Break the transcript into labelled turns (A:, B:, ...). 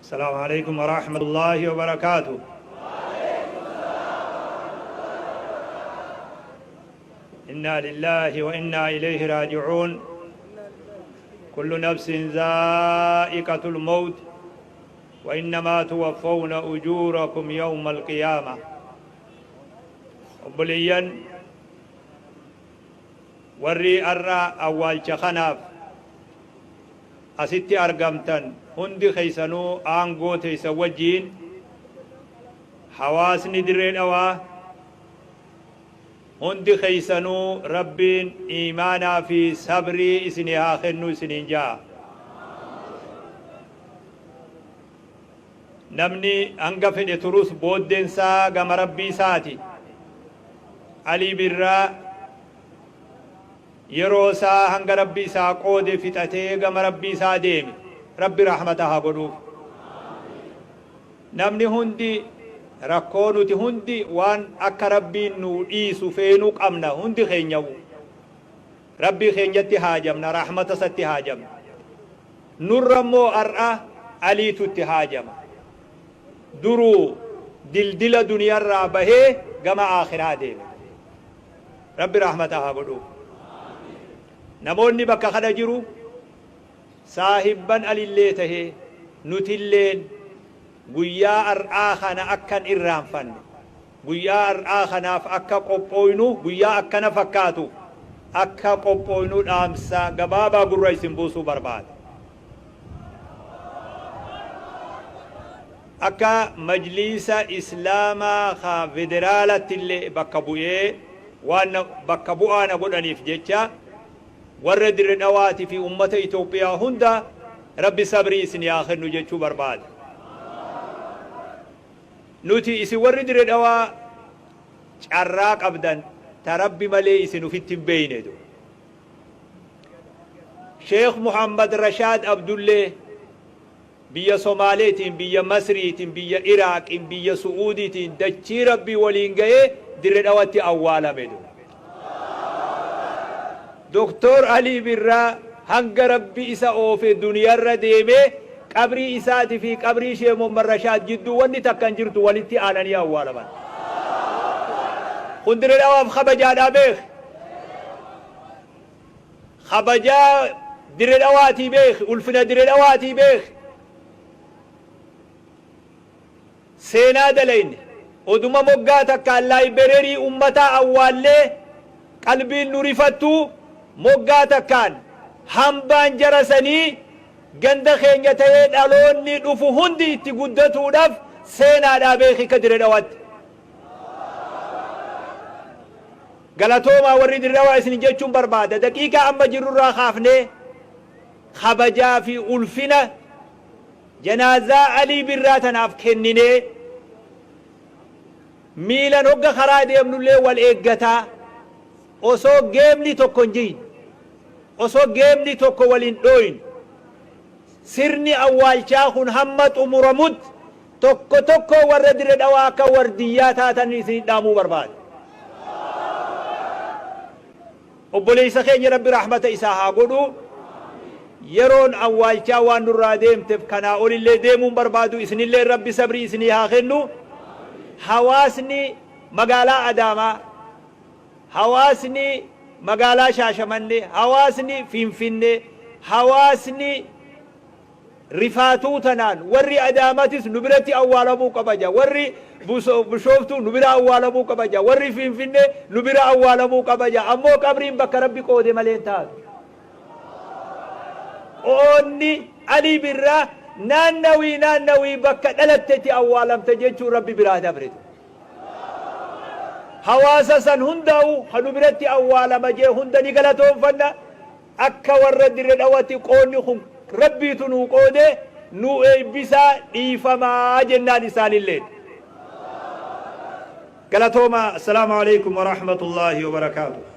A: السلام عليكم ورحمة الله وبركاته. إنا لله وإنا إليه راجعون. كل نفس ذائقة الموت وإنما توفون أجوركم يوم القيامة. Obboleeyyan, warri har'a awwaalcha kanaaf asitti argamtan hundi keessanuu, aangoo teessan wajjiin, hawaasni Dirree Dhawaa hundi keessanuu, Rabbiin iimaanaa fi sabrii isinii haa kennu isiniin ja'a. Namni hanga fedhe turus booddeensaa gama Rabbii isaati. Alii Birraa yeroo isaa hanga Rabbi isaa qoode fixatee gama Rabbii isaa deeme. Rabbi rahmata haa godhuuf. Namni hundi rakkoo, nuti hundi waan akka Rabbiin nuu dhiisu feenuu qabna. Hundi keenyawu Rabbii keenyatti haajamna, rahmata isatti haajamna. Nurra immoo har'a Aliitu itti haajama. Duruu dildila duniyarraa bahee gama aakhiraa deeme. Rabbi rahmata haa godhuuf. Namoonni bakka kana jiru, saahibban Alillee tahee nutilleen, guyyaa har'aa kana akkan irraanfanne, guyyaa har'aa kanaaf akka qophooynu, guyyaa akkana fakkaatu akka qophooynu dhaamsa gabaabaa gurra isin buusuu barbaada. Akka Majliisa Islaamaa ka federaalatti illee bakka bu'ee waan bakka bu'aa na godhaniif jecha, warra Dirre Dhawaatii fi ummata Itoophiyaa hunda Rabbi sabrii isin haa kennu jechuu barbaada. Nuti isin warri Dirre Dhawaa carraa qabdan ta Rabbi malee isin ufitti hin beeyne. Sheekh Muhammad Rashaad Abdullee biyya Somaaleetiin, biyya Masriitiin, biyya Iraaqiin, biyya Su'uudiitiin dachii Rabbii waliin ga'ee Dirre Dhawatti awwaalame. Doktor Alii Birraa hanga Rabbi isa oofe duniyarra deemee qabrii isaatii fi qabrii Sheekh Muhammad Rashaad jidduu wanni takka hin jirtu, walitti aananii awwaalaman. Kun Dirre Dhawaaf kabajaadhaa beek. Kabajaa Dirre Dhawaatii beek, ulfina Dirre Dhawaatii beek. Seenaa dalayne oduma moggaa takkaan laayibererii ummataa awwaallee qalbiin nu rifattu, moggaa takkaan hambaan jara sanii ganda keenya ta'ee dhaloonni dhufu hundi itti guddatuudhaaf seenaadhaa beeki ka Dirre Dhawaatti. Galatoomaa warri Dirre Dhawaa isin jechuun barbaada. Daqiiqaa amma jirrurraa kaafnee kabajaa fi ulfina janaazaa Alii Birraa tanaaf kenninee, miilan hogga karaa deemnullee wal eeggataa, osoo geemni tokko hin jiyin, osoo geemni tokko wal hin dhooyin, sirni awwaalchaa kun hamma xumuramutti tokko tokko warra Dirre Dhawaa akka wardiyyaa taatan isin dhaamuu barbaada. Obboleessa keenya Rabbi rahmata isaa haa godhu. Yeroon awwaalchaa waan nurraa deemteef kanaa olillee deemuun barbaadu. Isinillee Rabbi sabrii isinii haa kennu. Hawaasni magaalaa Adaamaa, hawaasni magaalaa Shaashamannee, hawaasni Finfinnee, hawaasni rifaatuu tanaan warri Adaamatis nu biratti awwaalamuu qaba, warri Bishooftuu nu bira awwaalamuu qaba, warri Finfinnee nu bira awwaalamuu qaba. Ammoo qabriin bakka Rabbi qoode malee hin taatu. Qoonni Alii Birraa naannawii bakka dhalattetti awwaalamte jechuun Rabbi biraa dabre. Hawaasa san hundaa'u kan nu biratti awwaalama jee hunda ni galatoonfanna. Akka warra Dirre Dhawatti qoonni kun Rabbiitu nuu qoode, nu eebbisaa, dhiifamaa jennaan isaanillee. Galatooma. Assalaamu alaikum warahmatullaahi wabarakaatuh.